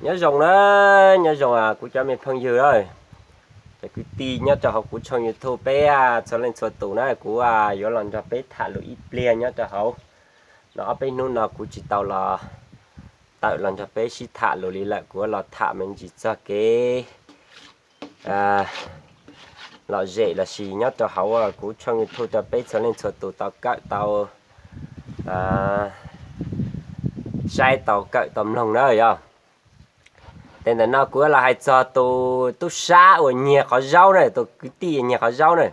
Nyob zoo na, nyob zoo kuv cov me phooj ywg, cov kwv tij nyob rau hauv kuv tshooj YouTube peb txhua leej txhua tus na, kuv yuav los nrog peb tham lus ib pliag nyob rau hauv no. Ob peb hnub no kuv tsis tau los tawm los nrog peb sib tham lus li lawm, kuv los tham me ntsis txog kev lom zem lossis nyob rau hauv kuv tshooj YouTube rau peb txhua leej txhua tus tau kawm tau saib tau kawm tau mloog na yog. Ces ntawm no kuv los hais txog tus tub sab uas nyiag qhov zaub na, tus kwv tij nyiag qhov zaub na.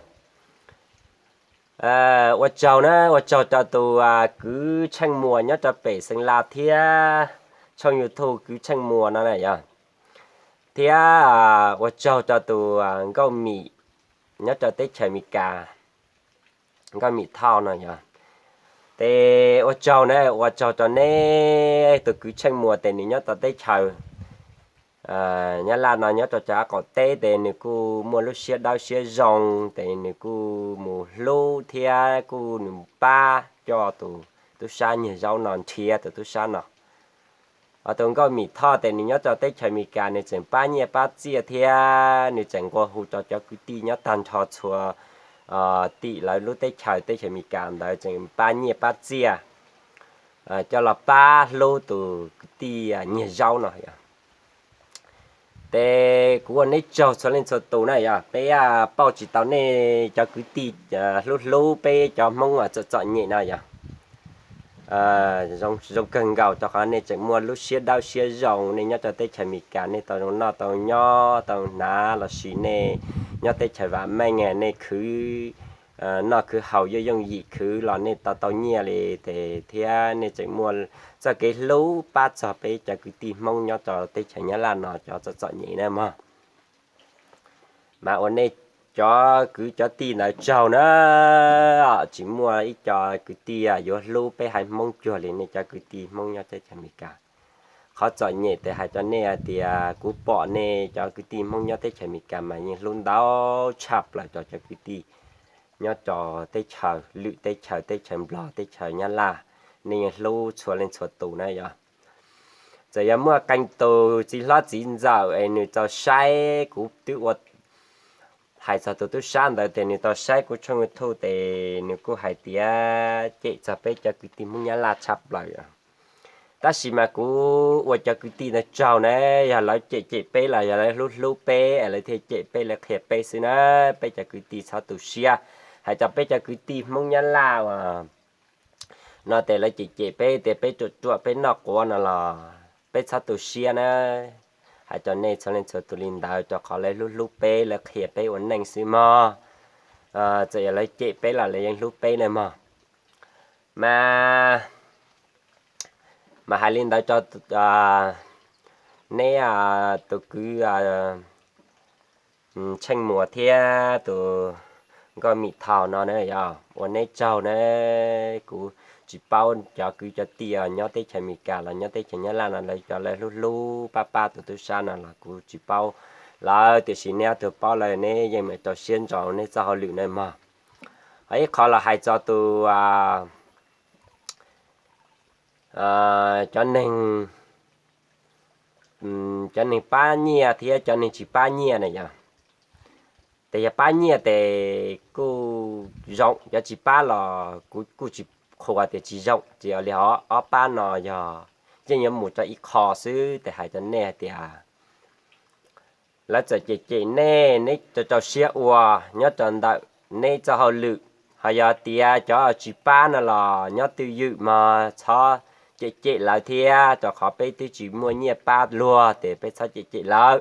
Ua tsaug na, ua tsaug rau tus kwv Tsheej Muas nyob rau pem Xeev Las thiab tshooj YouTube kwv Tsheej Muas no na yog, thiab ua tsaug rau tus nkauj Mim nyob rau teb chaws Amelikas, nkauj Mim Thoj no yog. Ces ua tsaug na, ua tsaug rau neb, tus kwv Tsheej Muas ces nws nyob rau teb chaws Nyab Laj no, nyob rau cov qaum teb ces nws kuj muaj lub siab dawb siab zoo, ces nws kuj mus hlub thiab kuj nws pab coj tus tub sab nyiag zaub no, nrhiav tus tub sab no. Ho tus nkauj Mim Thoj ces nws nyob rau teb chaws Amelikas, nws tseem pab nyiaj pab txiaj thiab nws tseem nqua hu rau cov kwv tij nyob tag nrho txhua tim lawv lub teb chaws, teb chaws Amelikas ntawd tseem pab nyiaj pab txiaj coj los pab hlub tus kwv tij nyiag zaub no yog. Ces kuv ua neb tsaug txhua leej txhua tus na yog, peb pauj tsis tau nej cov kwv tij hlub hlub peb cov Hmoob txom txom nyem no yog. Zoo kawg nkaus rau qhov nej tseem muaj lub siab dawb siab zoo, nej nyob rau teb chaws Amelikas nej tau zoo noj tau nyob tau hnav, lossis nej nyob teb chaws vam meej nej khwv noj khwv haus yooj yooj yim khwv los nej tau tau nyiaj li, ces thiab nej tseem muaj txoj kev hlub pab txog peb cov kwv tij Hmoob nyob rau teb chaws Nyab Laj no cov txom txom nyem na mog. Mas ua nej cov kwv cov tij ntawd tsaug na, tsis muaj ib co kwv tij yuav hlub peb haiv Hmoob cuag li nej cov kwv tij Hmoob nyob teb chaws Amelikas. Qhov txom nyem ces hais rau nej hais tias kuv pom nej cov kwv tij Hmoob nyob teb chaws Amelikas mas yeej hlub ntau tshaj plaws rau cov kwv tij nyob rau teb chaws lwm teb chaws, teb chaws Nplog, teb chaws Nyab Laj, nej yeej hlub txhua leej txhua tus na yog. Txawm yog muaj qee tus txiv hlob txiv ntxawm es nws tau saib kuv twb ua hais txog tus tub sab ntawd ces nws tau saib kuv tshooj YouTube ces nws kuj hais tias cem txog peb cov kwv tij Hmoob Nyab Laj tshaj plaws. Tab sis mas kuv ua cov kwv tij ntawd tsaug na, yog lawv cem cem peb los yog lawv hlub hlub peb es lawv thiaj cem peb, lawv qhia peb xwb na. Peb cov kwv tij txhob tu siab, hais rau peb cov kwv tij Hmoob Nyab Laj uas no ces lawv cem cem peb tias peb ruam ruam peb noj quav no los peb txhob tu siab na. Hais rau nej txhua leej txhua tus li ntawd rau qhov lawv hlub hlub peb, lawv qhia peb ua neej xwb mog. Txawm yog lawv cem peb los lawv yeej hlub peb na mog. Mas, mas hais li ntawd rau neb tus kwv Tsheej Muas thiab tus nkauj Mim Thoj no na yog, ua neb tsaug na. Kuv tsis paub cov kwv cov tij nyob teb chaws Amelikas los nyob teb chaws Nyab Laj no lawv cov lawv hlub hlub pab pab tus tub sab no los kuv tsis paub lawm, tiam sis neb ob tug paub lawm neb yeej meem rau siab ntsoov neb txoj hauj lwm na mog. Ho ib qho los hais txog tus cov neeg, cov neeg pab nyiaj thiab cov neeg tsis pab nyiaj na yog. Ces yog pab nyiaj ces kuj zoo, cov tsis pab los kuv kuj tsis qhuas tias tsis zoo, tsis ua li hos ob pab no yog yeej yuav mus rau ib qho xwb. Ces hais rau nej hais tias lawv txawm cem cem nej, neb rau rau siab ua nyob rau ntawm neb txoj hauj lwm. Ho yog tias cov tsis pab no los nyob twj ywm mog, txhob cem cem lawv thiab, rau qhov peb twb tsis muaj nyiaj pab luag ces peb txhob cem cem lawv.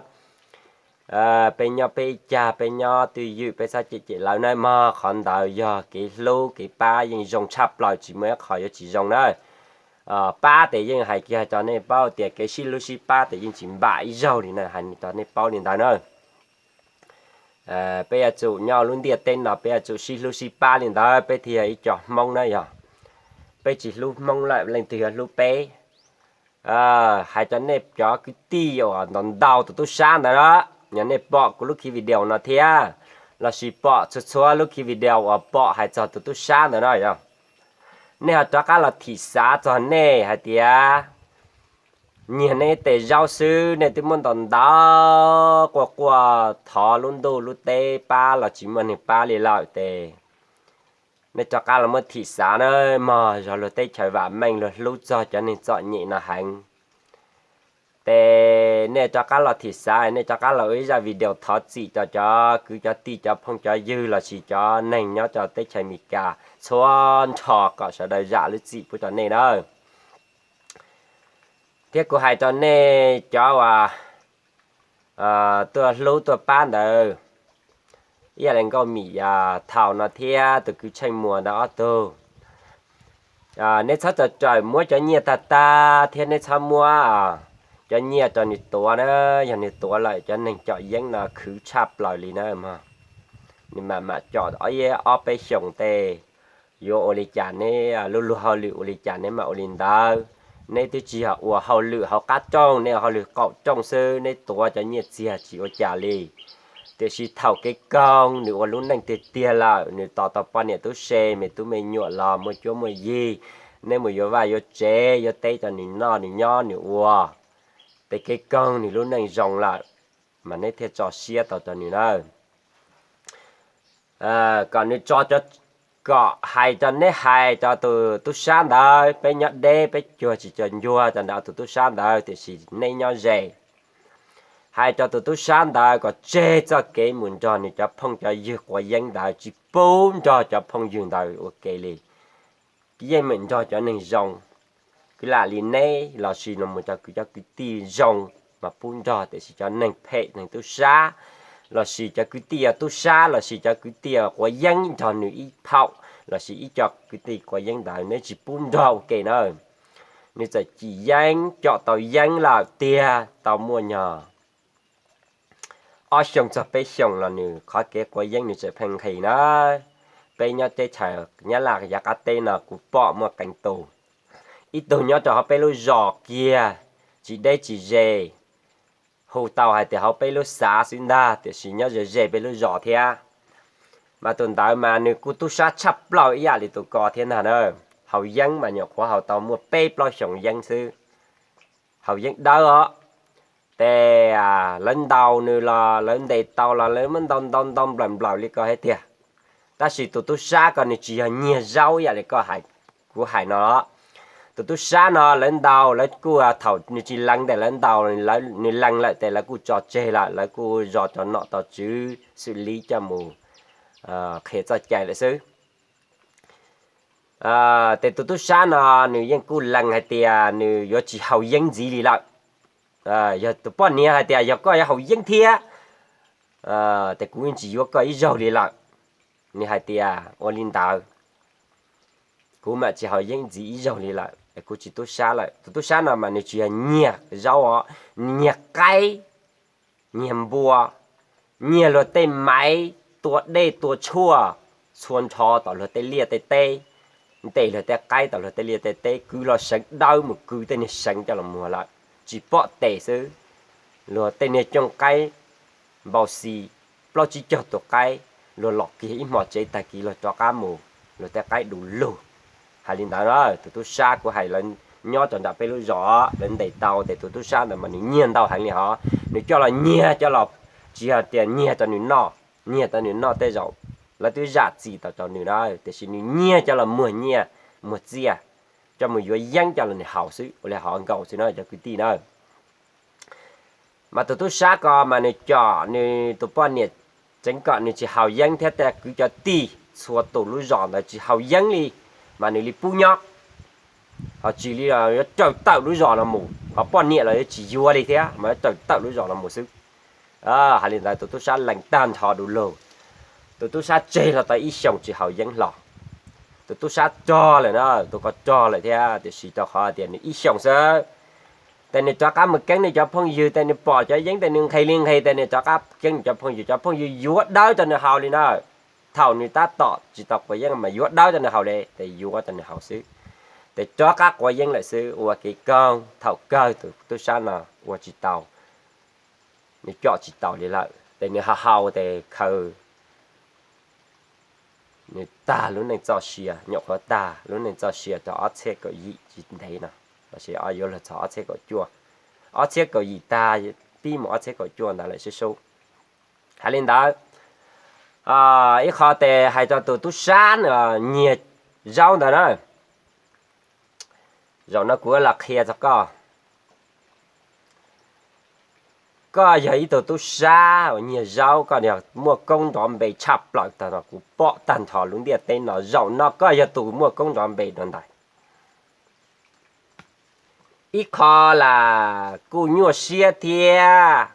Peb nyob peb ib cag, peb nyob twj ywm, peb txhob cem cem lawv na mog. Qhov ntawd yog kev hlub kev pab yeej zoo tshaj plaws, tsis muaj ib qho yuav tsis zoo na. Pab ces yeej hais kiag rau nej paub tias kev sib hlub sib pab ces yeej tsis npam ib zaug li na, hais rau nej paub li ntawd na. Peb yuav tsum nyob lub ntiaj teb no peb yuav tsum sib hlub sib pab li ntawd peb thiaj yog ib co Hmoob na yog. Peb tsis hlub Hmoob lawm leej twg yuav hlub peb? Hais rau nej cov kwv tij uas ntaus ntaus tus tub sab ntawd na, yog nej pom kuv lub khi video no thiab, lossis pom txhua txhua lub khi video uas pom hais txog tus tub sab ntawd na yog, nej ho rov qab los thim xav txog nej hais tias nyiag nej tej zaub xwb, nej twb muab ntau ntau quaj quaj thov lub ntuj lub teb pab los tsis muaj neeg pab li lawm ces nej rov qab los muab thim xav na mog, zog luag teb chaws vam meej luag hlub txog cov neeg txom nyem no heev. Ces nej rov qab los thim xav, nej rov qab los ua ib zaj video thov txim rau cov kwv cov tij cov phooj cov ywg lossis cov neeg nyob rau teb chaws Amelikas txhua nrho kom sawv daws zam lub txim pub rau nej na. Thiab kuv hais rau nej cov uas tuaj hlub tuaj pab ntawd, ib yam li Nkauj Mim thaum no thiab tus kwv Tsheej Muas ntawd ob tug, neb txhob txawm rawm muab cov nyiaj tag tag thiab neb txhob muab cov nyiaj rau nws tuav na. Yog nws tuav lawm cov neeg cov yeeb no khwv tshaj plaws li na mog. Nws mam mam com ob peb xyoos tej, yuav ua li cas neb, luag luag hauj lwm ua li cas neb mam ua li ntawd. Neb twb tsis yog ua hauj lwm hauv qab rooj, neb ua hauj lwm qaum rooj xwb, neb tuav cov nyiaj txiag tsis ua cas li. Tiam sis thaum kev koog nws ua lub neej tiag tiag lawm, nws tos tau poj niam tub se me tub me nyuam los muaj cuab muaj yig, neb mus yuav vaj yuav tsev yuav teb rau nws noj nws nyob nws ua, ces kev koog nws lub neej zoo lawm, mas neb thiaj tso siab tau rau nws na. Kom nws tso, kom hais rau neb hais rau tus tub sab ntawd, peb nyob deb peb cuag tsis cuag ncuag rau ntawm tus tub sab ntawd tiam sis neb nyob ze. Hais rau tus tub sab ntawd kom tseg txoj kev mus nrog nws cov phooj cov ywg quav yeeb ntawd, tsis pub nrog cov phooj ywg ntawd ua ke li. Yeej meem nrog cov neeg zoo, kwv lam li neb lossis no mus rau kwv cov kwv tij zoo mas pub nrog, tiam sis cov neeg phem neeg tub sab lossis cov kwv tij tub sab lossis cov kwv tij quav yeeb nrog nws ib phaum lossis ib co kwv tij quav yeeb ntawd neb tsis pub nrog ua ke na. Nws txawm cim yeeb com tau yeeb lawm tiag tau muaj nyog ob xyoo txog peb xyoos los nws qhov kev quav yeeb nws tseem pheej nqhis na. Peb nyob teb chaws Nyab Laj yav qab teb no kuv pom muaj qee tus, ib tug nyob rau hauv peb lub zos kiag, tsis deb tsis ze, hu tau hais tias hauv peb lub xav xwb ntag tiam sis nyob ze ze peb lub zos thiab. Mas tus ntawd mas nws kuj tub sab tshaj plaws ib yam li tus ko thiab ntag na. Haus yeeb mas nyuam qhuav haus tau muaj peb plaub xyoos yeeb xwb, haus yeeb dawb os. Ces lawv ntaus nws los lawv ntes tau los lawv muab ntaus ntaus ntaus nplawm nplawm li ko thiab tiag. Tab sis tus tub sab ko nws tsis yog nyiag zaub ib yam li ko kuv hais no. Tus tub sab no lawv ntaus lawv kuj thaum nws tsis lees tes lawv ntaus, nws lees lawm tes lawv kuj tso tseg lawm, lawv kuj zos rau nom rau tswv xwm li coj mus qhia txoj cai lawm xwb. Ces tus tub sab no nws yeej kuj lees hais tias nws yuav tsis haus yeeb ntxiv li lawm. Yog tus poj niam hais tias yog koj yuav haus yeeb thiab, ces kuv yeej tsis yuav koj ib zaug li lawm. Nws hais tias ua li ntawd, kuv mam tsis haus yeeb ntxiv ib zaug li lawm es kuv tsis tub sab lawm. Tus tub sab no mas nws tsis yog nyiag zaub os, nws nyiag qaib, nyiag npua, nyiag luag tej maiv tua dej tua tshuaj txhua nrho tom luag tej liaj tej teb, ntes luag tej qaib tom luag tej liaj tej teb kwv los seev dawb mus kwv tej niag seev coj los muag lawm, tsis pom tes xwb. Luag tej niag cooj qaib npau xi, plaub tsib caug tus qaib, luag los kiag ib hmos tsev tag kis luag rov qab mus, luag tej qaib du lug. Hais li ntawd na, tus tub sab kuv hais lawv nyob rau nram peb lub zos, lawv ntes tau ces tus tub sab ntawd mas nws nyiag ntau heev li hos, nws coj los nyiag coj los, tsis yog tias nyiag rau nws noj, nyiag rau nws noj tej zaum lawv twb zam txim tau rau nws na, tiam sis nws nyiag coj los muag nyiaj muag txiaj, coj mus yuav yeeb coj los nws haus xwb, ua li hov nkaus xwb na cov kwv tij na. Mas tus tub sab ko mas nws com nws tus poj niam tseev kom nws tsis haus yeeb thiab tej kwv cov tij txhua tus lub zos ntawd tsis haus yeeb li, mas nws li pub nyob. Ho tsis li yuav raws tawm lub zos no mus, ho poj niam los yuav tsis yuav li thiab mas yuav raws tawm lub zos no mus xwb. Hais li ntawd tus tub sab lees tag nrho du lug. Tus tub sab tseg los tau ib xyoos tsis haus yeeb hlo. Tus tub sab rog lawm na, tus ko rog lawm thiab tiam sis rau qhov tias nws ib xyoos xwb. Ces nws rov qab mus keeb nws cov phooj ywg, ces nws pom cov yeeb ces nws nqhis li nqhis, ces nws rov qab keeb nws cov phooj ywg, cov phooj ywg yuav dawb rau nws haus li na. Thaum nws tab tom tsis tau quav yeeb mas yuav dawb rau nws haus li, ces yuav rau nws haus xwb. Ces rov qab quav yeeb lawm xwb, ua kev koog thaum kawg tus tub sab no ua tsis tau, nws com tsis tau li lawm ces nws haus haus ces khaws nws tag lub neej txoj sia, nyuam qhuav tag lub neej txoj sia rau ob txhiab kaum yim tsis ntev no, los sis yuav luag txog ob txhiab kaum cuaj. ob txhiab kaum yim tag, pib mus ob txhiab kaum cuaj ntawd lawm sib sub. Hais li ntawd, ib qho tes hais rau tus tub sab nyiag zaub ntawd na. Zaum no kuv los qhia txog koj. Koj yog ib tug tub sab uas nyiag zaub, koj yog muaj koob nrov npe tshaj plaws tag no, kuv pom tag nrho lub ntiaj teb no. Zaum no koj yog tus muaj koob nrov npe rau ntawd. Ib qho las kuj nyuaj siab thiab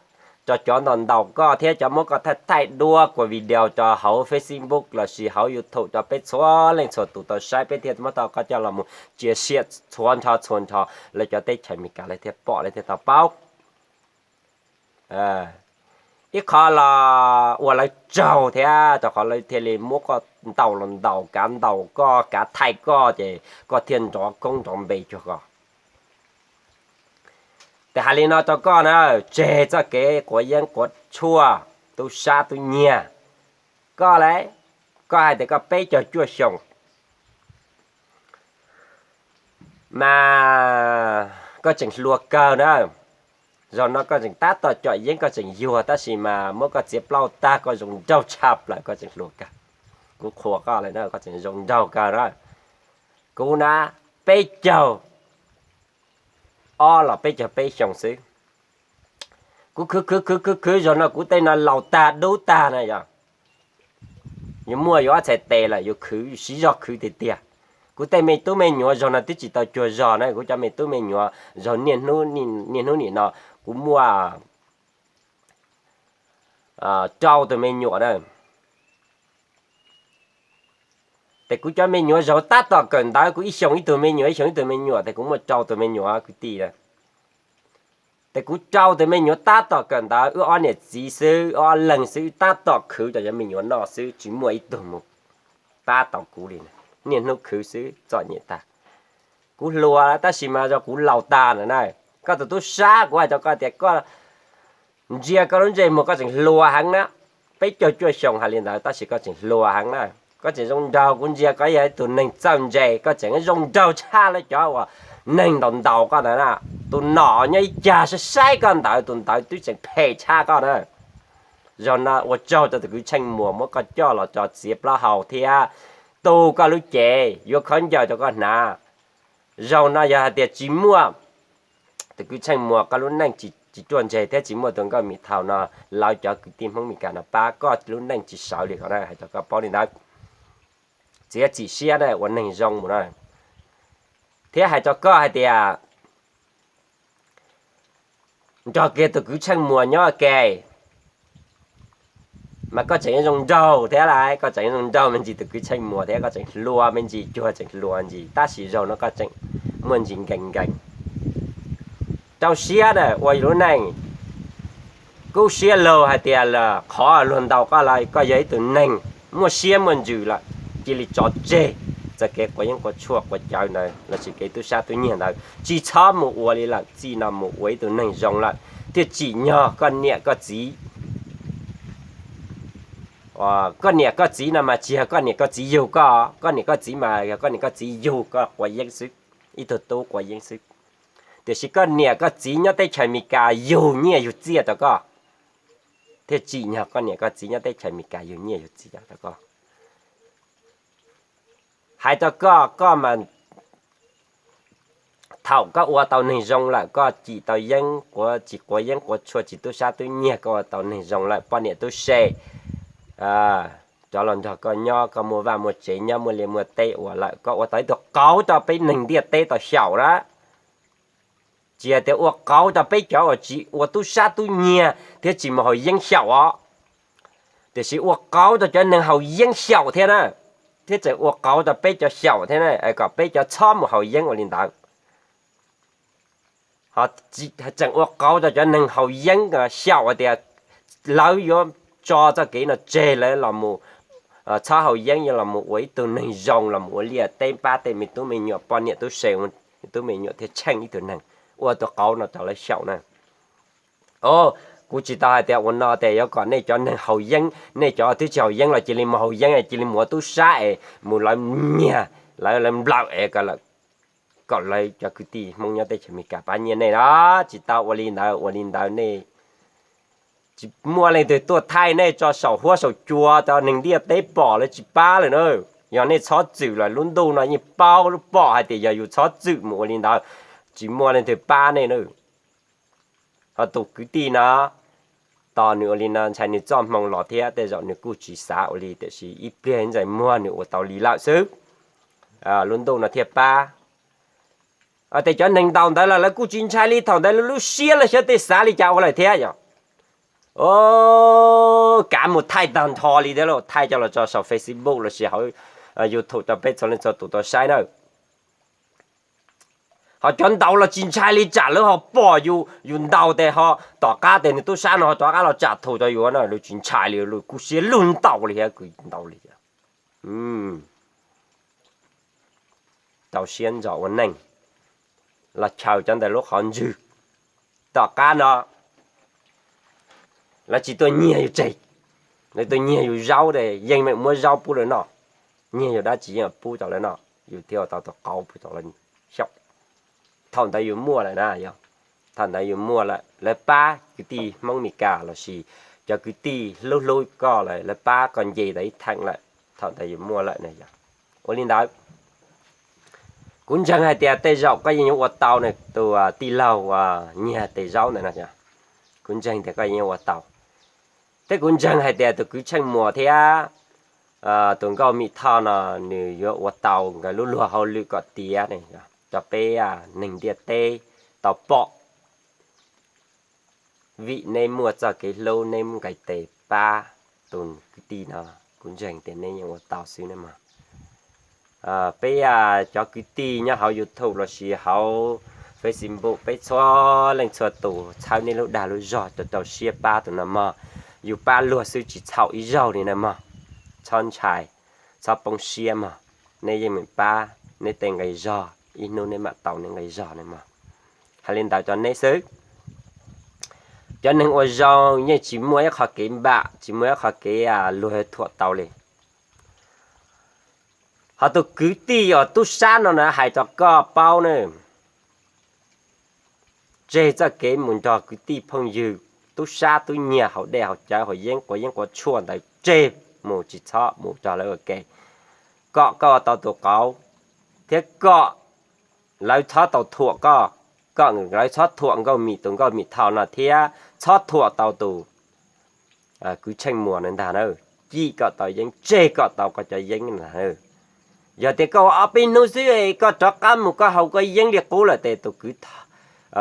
rau cov ntaus ntaus koj thiab cov muab koj thaij thaij duab kuas video rau hauv Facebook lossis hauv YouTube rau peb txhua leej txhua tus tau saib, peb thiaj muab tau koj coj los mus tsia siab txhua nrho txhua nrho, lawv cov teb chaws Amelikas lawv thiaj pom lawv thiaj tau paub. Ib qho los uas lawv tsaug thiab rau qhov lawv thiaj li muab koj ntaus los ntaus, kav ntaus koj, kav thaij koj ces koj thiaj nrov koob nrov npe cuag koj. Tes hais li no rau koj na, tseg txoj kev quav yeeb quav tshuaj, tub sab tub nyiag. Koj le, koj hais tias koj peb caug cuaj xyoos mas koj tseem hluas kawg na. Zaum no koj tseem tab tom com yeeb koj tseem yuag, tab sis mas muab koj txiav plaub tag koj zoo nraug tshaj plaws, koj tseem hluas kawg. Kuv qhuas koj lawm na, koj tseem zoo nraug kawg na. Kuv na, peb caug ob los peb caug peb xyoos xwb. Kuv khwv khwv khwv khwv khwv, zaum no kuv tej no laus tag dub tag na yog yuav muaj yuav ob txhais tes lawm, yuav khwv siv zog khwv tiag tiag. Kuv tej me tub me nyuam zaum no twb tsis tau cuag zog na, kuv cov me tub me nyuam zaum niaj hnub, niaj hnub nim no kuv muaj rau tus me nyuam na. Tes kuv cov me nyuam zaum tab tom kawm ntawv, kuv ib xyoos ib tug me nyuam, ib xyoos ib tug me nyuam, tes kuv muaj rau tus me nyuam kwv tij na. Tes kuv rau tus me nyuam tab tom kawm ntawv, wb ob niam txiv xwb, wb ob leeg xwb, tab tom khwv rau cov me nyuam noj xwb, tsis muaj ib tug mus pab tau kuv li. Niaj hnub khwv xwb, txom nyem tag. Kuv hluas tab sis mas yog kuv laus tag lawm na. Koj tus tub sab, kuv hais rau koj tias koj ntsia koj lub ntsej muag koj tseem hluas heev na. Peb caug cuaj xyoo hais li ntawd tab sis koj tseem hluas heev na. Koj tseem zoo nraug, kuv ntsia koj yog ib tug neeg txawj ntse, koj tseem zoo nraug tshaj lawv cov uas neeg ntaus ntaus koj ntawd na. Tus nom nyob ib cag saib saib koj ntawd, tus ntawd twb tseem phem tshaj koj na. Zaum no ua tsaug rau tus kwv Tsheej Muas muab koj coj los tso txiav plaub hau thiab tu koj lub cev yuav khaub ncaws rau koj hnav. Zaum no yog hais tias tsis muaj tus kwv Tsheej Muas, koj lub neej tsis ruaj ntseg thiab tsis muaj tus nkauj Mim Thaum no, lawv cov kwv tij Hmoob Mes Kas no pab, koj lub neej tsis sawv li ko na, hais rau koj paub li ntawd. Txiav txim siab na, ua neeg zoo mus na. Thiab hais rau koj hais tias nrog kiag tus kwv Tsheej Muas nyob ke mas koj tseem zoo nraug thiab lauj, koj tseem zoo nraug me ntsis tus kwv Tsheej Muas thiab, koj tseem hluas me ntsis, cuag tseem hluas ntsis, tab sis zaum no koj tseem muaj ntsis nkees nkees. Rau siab na ua lub neej. Kub siab laug hais tias qhov luag ntaus koj lawm, koj yog ib tug neeg muaj siab muaj ntsws lawm, cia li tso tseg txoj kev quav yeeb quav tshuaj quav cawv ntawd lossis kev tub sab tub nyiag ntawd, tsis txhob mus ua li lawm, txij no mus ua ib tug neeg zoo lawm thiaj tsim nyog koj niam koj txiv. Koj niam koj txiv no mas tsis yog koj niam koj txiv yug koj, koj niam koj txiv mas yog koj niam koj txiv yug koj quav yeeb xwb, ib tug tub quav yeeb xwb. Tiam sis koj niam koj txiv nyob teb chaws Amelikas yug nyiaj yug txiaj rau koj, thiaj tsim nyog koj niam koj txiv nyob teb chaws Amelikas yug nyiaj yug txiaj rau koj. Hais rau koj, koj mas thaum koj ua tau neeg zoo lawm, koj tsis tau yeeb quav, tsis quav yeeb quav tshuaj, tsis tub sab tub nyiag, koj ua tau neeg zoo lawm, poj niam tub se, cov los nrog koj nyob, koj muaj vaj muaj tsev nyob, muaj liaj muaj teb ua lawm, koj ua tau ib tug qauv rau peb neeg ntiaj teb tau xyaum na. Tsis hais tias ua qauv rau peb cov uas tsis ua tub sab tub nyiag thiab tsis mus haus yeeb xyaum os, tiam sis ua qauv rau cov neeg haus yeeb xyaum thiab na, thiab tseem ua qauv rau peb cov xyaum thiab na, kom peb cov txhob mus haus yeeb ua li ntawd. Tseem ua qauv rau cov neeg haus yeeb xyaum hais tias lawv yuav tso txoj kev no tseg, lawv los mus txhob haus yeeb, yuav los mus ua ib tug neeg zoo, los mus ua liaj teb pab tej me tub me nyuam, poj niam tub se, tub me nyuam thiaj tsheej ib tug neeg, ua tus qauv no rau lawv xyaum na. O, kuv tsis tau hais tias ua no tias yuav kom nej cov neeg haus yeeb, nej cov twb tsis haus yeeb los cia li mus haus yeeb, cia li mus ua tub sab es mus lawv nyiag, lawv lawv nplawm es ko lawm. kom lawv cov kwv tij Hmoob nyob teb chaws Amelikas pab nyiaj nej na. Tsis tau ua li ntawd, ua li ntawd nej tsis muaj leej twg tuaj thaij nej tso saum huab saum cua rau neeg ntiaj teb pom lawv tsis pab lawm na. Yog nej txhob txwm los lub ntuj no yeej paub lub pom hais tias yog yus txhob txwm mus ua li ntawd, tsis muaj leej twg pab nej na. Ho tus kwv tij no, tos nws ua li no ntshai nws txoj hmoo los thiab, tej zaum nws kuj tsis xav ua li, tiam sis ib pliag ntxais muag nws ua tau li lawm xwb, lub ntuj no thiaj pab. Ces cov neeg ntaus ntawd los lawv kuj tsis ntshai li, thaum ntawd lawv lub siab lawv xyov tej xav li cas ua lawm thiab yom. Kav mus thaij tag nrho li thiab los thaij coj los tso saum Facebook lossis hauv YouTube rau peb txhua leej txhua tus tau saib na. Ho cov ntaus los tsis ntshai li, tsam lawv ho pom yus, yus ntaus tes ho tom qab tes nws tub sab no ho rov qab los tsam thu rau yus na, lawv tsis ntshai li, lawv kuj siab lug ntaus li thiab, kuj ntaus li. Rau siab ntso ua neej, los chaws cov ntawd lub qhov ntswg. Tom qab no lawv tsis tuaj nyiag yus tseg, lawv tuaj nyiag yus zaub, yeej meem muab zaub pub lawv noj, nyiag yus dab tsi yeej pub rau lawv noj, yus thiaj ua tau tus qauv pub rau lawv xyaum. Thaum ntawd yus muaj lawm na, yog thaum ntawd yus muaj lawm, lawv pab kwv tij Hmoob Meskas lossis cov kwv tij hlub hlub koj lawm, lawv pab koj nce tau ib theem lawm, thaum ntawd yus muaj lawm na yog. Ua li ntawd, kuv ntseeg hais tias tej zaum koj yeej yuav ua tau na, tus tij laug uas nyiag tes zaub ntawd no, kuv ntseeg tias koj yeej yuav ua tau. Thiab kuv ntseeg hais tias tus kwv Tsheej Muas thiab tus nkauj Mim Thoj no nws yuav ua tau nkawd lub luag hauj lwm kom tiav ne, rau peb neeg ntiaj teb tau pom. Vim neb muaj txoj kev hlub, neb muaj nqis tes pab tus kwv tij no, kuv ntseeg tias neb yeej ua tau xwb ne mog. Peb cov kwv tij nyob hauv YouTube lossis hauv Facebook, peb txhua leej txhua tus txhawb neb lub dag lub zog rau rau siab pab tus no mog. Yus pab luag xwb tsis txhaum ib zaug li na mog. Txhob ntshai, txhob poob siab mog. Neb yeej meem pab neb tej nqi zog, ib hnub neb mam tau neb nqi zog ne mog. Hais li ntawd rau neb xwb. Cov neeg ua zoo yeej tsis muaj ib qho kev npam, tsis muaj ib qho kev luag thuam tau li. Ho tus kwv tij uas tub sab no na, hais rau koj paub ne, tseg txoj kev mus nrog kwv tij phooj ywg, tub sab tub nyiag, haus dej haus cawv, haus yeeb quav yeeb quav tshuaj ntawd tseg mus, tsis txhob mus nrog lawv ua ke, kom koj ua tau tus qauv, thiab kom lawv txhob tau thuam koj, kom lawv txhob thuam Nkauj Mim, tus Nkauj Mim Thoj no, thiab txhob thuam tau tus kwv Tsheej Muas no ntag na. Cim kom tau yeeb, tseg kom tau koj cov yeeb na. Yog tias koj ua ob peb hnub xwb koj rov qab mus koj haus koj yeeb li qub lawm ces tus kwv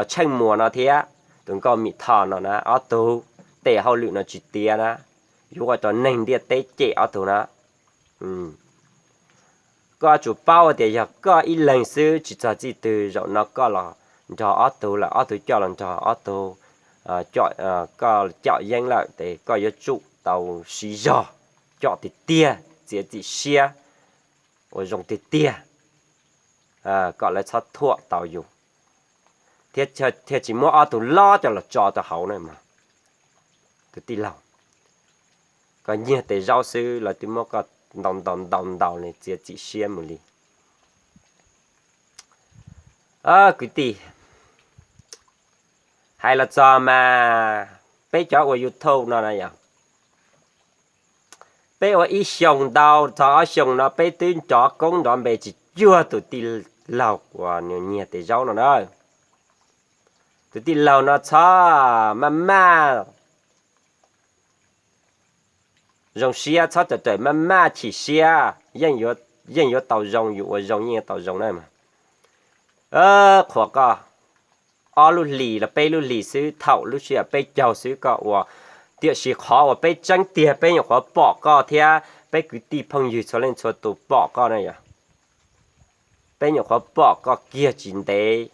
Tsheej Muas no thiab tus Nkauj Mim Thoj no na, ob tug tes hauj lwm no tsis tiav na, yuav ua rau neeg ntiaj teb cem ob tug na. Koj yuav tsum paub tias yog koj ib leeg xwb tsis txog txij twg, zaum no koj los nrog ob tug lawm, ob tug coj los nrog ob tug, koj coj yeeb lawm ces koj yuav tsum tau siv zog coj tiag tiag, txiav txim siab ua zoo tiag tiag, kom lawv txhob thuam tau yus, thiab thiaj tsis muab ob tug lob coj los tso rau hauv na. Tus tij laug, koj nyiag tes zaub xwb lawv twb muab koj ntaus ntaus ntaus ntaus li, txiav txim siab mus li. Kwv tij, hais los txog mas peb cov ua YouTube no na yog, peb ua ib xyoos ntau, txog ob xyoos no peb twb nrov koob nrov npe tsis cuag tus tij laug uas nws nyiag tes zaub no na. Tus tij laug no txhob maj maj zoo siab, txhob raws raws maj maj chim siab, yeej yuav tau zoo, yus ua zoo yeej yuav tau zoo na. Qhuas koj ob lub hlis los peb lub hlis xwb, thaum lub sij hawm peb caug xwb koj ua, tiam sis qhov uas peb tseeb tiag peb nyuam qhuav pom koj thiab peb kwv tij phooj ywg txhua leej txhua tus pom koj na yog, peb nyuam qhuav pom koj kiag tsis ntev,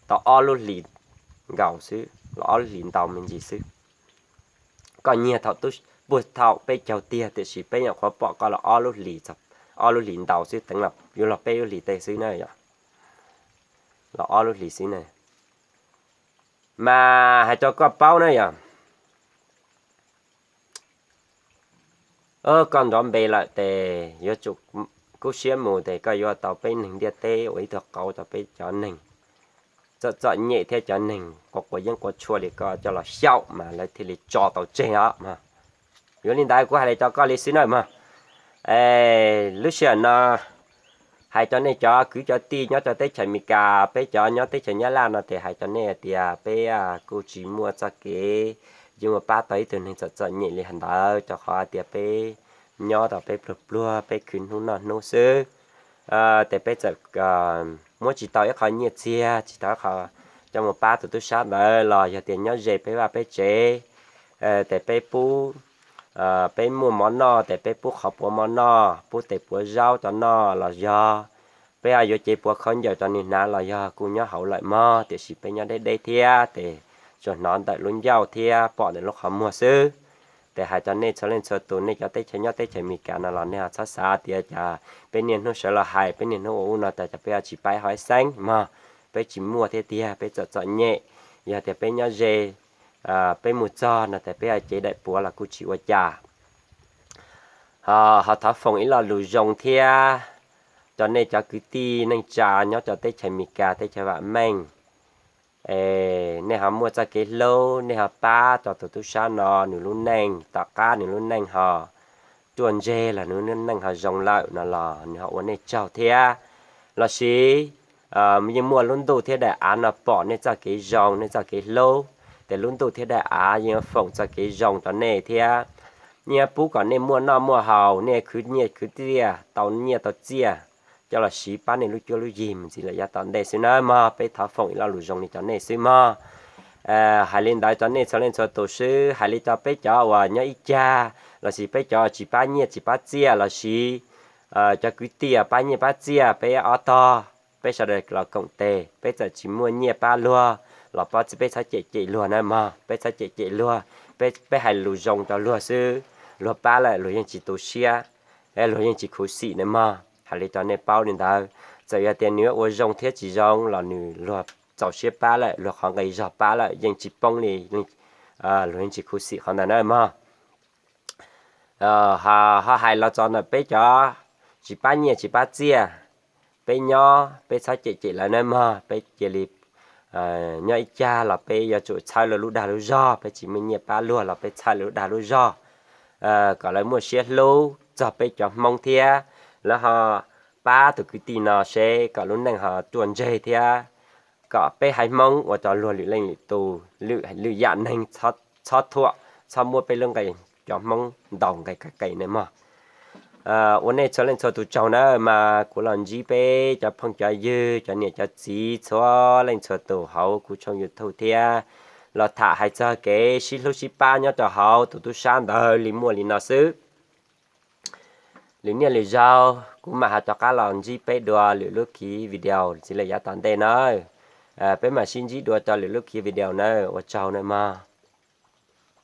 tau ob lub hlis nkaus xwb los ob lub hlis ntau me ntsis xwb. Koj nyiag thaum puag thaum peb caug tiag, tiam sis peb nyuam qhuav pom koj los ob lub hlis, ob lub hlis ntau xwb, teev los yuav los peb lub hlis tej xwb na yog, los ob lub hlis xwb na. Mas hais rau koj paub na yog, koj nrov npe lawm ces yuav tsum kub siab mus ces koj yuav tau peb neeg ntiaj teb ua ib tug qauv rau peb cov neeg txom txom nyem thiab cov neeg quav quav yeeb quav tshuaj li koj coj los xyaum mas lawv thiaj li tso tau tseg os mog. Yuav li ntawd kuv hais li rau koj li xwb na mog. Lub sij hawm no hais rau nej cov kwv cov tij nyob rau teb chaws Amelikas, peb cov nyob teb chaws Nyab Laj no ces hais rau nej tias peb kuj tsis muaj txoj kev yeej muaj pab tau ib tug neeg txom txom nyem li ntawd, rau qhov hais tias peb nyob rau peb pluag pluag, peb khwv hnub noj hnub xwb. Ces peb txawm muab tsis tau ib qho nyiaj txiag, tsis tau ib qho coj mus pab tus tub sab ntawd los yog tias nyob ze peb vaj peb tsev, ces peb pub, peb muaj mov noj ces peb pub qhov puav mov noj, pub tes puav zaub rau noj los yog peb yuav cev puav khaub ncaws rau nws hnav los yog kuj nyob hauv lawm mog, tiam sis peb nyob deb deb thiab ces tsuas hnov ntawm lub ncauj thiab pom ntawm lub qhov muag xwb. Ces hais rau nej txhua leej txhua tus, nej cov teb chaws nyob teb chaws Amelikas no los nej ho txhob xav tias cas peb niaj hnub sawv los hais, peb niaj hnub ua ub no tas cas peb ho tsis pab ho ib xeeb mog. Peb tsis muaj thiab tiag, peb txom txom nyem. Yog tias peb nyob ze, peb mus txog no tas peb ho cev daim puav los kuj tsis ua cas. Ho thov foom ib lo lus zoo thiab rau nej cov kwv tij neej tsa nyob rau teb chaws Amelikas teb chaws vam meej, nej ho muaj txoj kev hlub, nej ho pab rau tus tub sab no nws lub neej, tom qab nws lub neej ho ruaj ntseg los nws lub neej ho zoo lawm no los nws ho ua nej tsaug thiab. Lossis yeej muaj lub ntuj thiab daim av no pom nej txoj kev zoo, nej txoj kev hlub, ces lub ntuj thiab daim av yeej foom txoj kev zoo rau nej thiab. Yeej pub kom nej muaj noj muaj haus, nej khwv nyiaj khwv txiaj, tau nyiaj tau txiaj coj los siv pab nej lub cuab lub yig mus ntxiv lawm yav tom ntej xwb nawb mog. Peb thov foom ib lo lus zoo li rau nej xwb mog. Hais li ntawd rau nej txhua leej txhua tus xwb, hais li rau peb cov uas nyob ib cag lossis peb cov tsis pab nyiaj tsis pab txiaj lossis cov kwv tij pab nyiaj pab txiaj, peb ob tog, peb sawv daws los koom tes, peb txawm tsis muaj nyiaj pab luag los peb txhob cem cem luag nawb mog, peb txhob cem cem luag, peb hais lus zoo rau luag xwb. Luag pab lawm luag yeej tsis tu siab, luag yeej tsis khuv xim nawb mog. Hais li rau nej paub li ntawd, txawm yog tias nws ua zoo thiab tsis zoo los nws luag txaus siab pab lawm, luag qhov nqi zog pab lawm yeej tsis poob li, luag yeej tsis khuv xim qhov ntawd nawb mog. Ho hais los txog ntawm peb cov tsis pab nyiaj tsis pab txiaj, peb nyob peb txhob cem cem lawv nawb mog, peb cia li nyob ib cag los peb yuav tsum txhawb luag lub dag lub zog, peb tsis muaj nyiaj pab luag los peb txhawb lawv lub dag lub zog, kom lawv muaj siab hlub txog peb cov Hmoob thiab lawv ho pab tus kwv tij no seb kom lub neej ho ruaj ntseg thiab kom peb haiv Hmoob ua rau luag lwm leej lwm tus, lwm yam neeg txhob thuam, txhob muab peb lub nqe cov Hmoob ntaus nqe qes nawb mog. Ua nej txhua leej txhua tus tsaug nawb, mas kuv los ntsib peb cov phooj cov ywg, cov niam cov txiv txhua leej txhua tus hauv kuv tshooj YouTube thiab los tham hais txog kev sib hlub sib pab nyob rau hauv tus tub sab ntawd li muaj li no xwb. Lwm niaj lwm zaug kuv mam ho rov qab los ntsib peb dua lwm lub kiv video ntxiv lawm yav tom ntej nawb. Peb mam sib ntsib dua rau lwm lub kiv video nawb, ua tsaug nawb mog.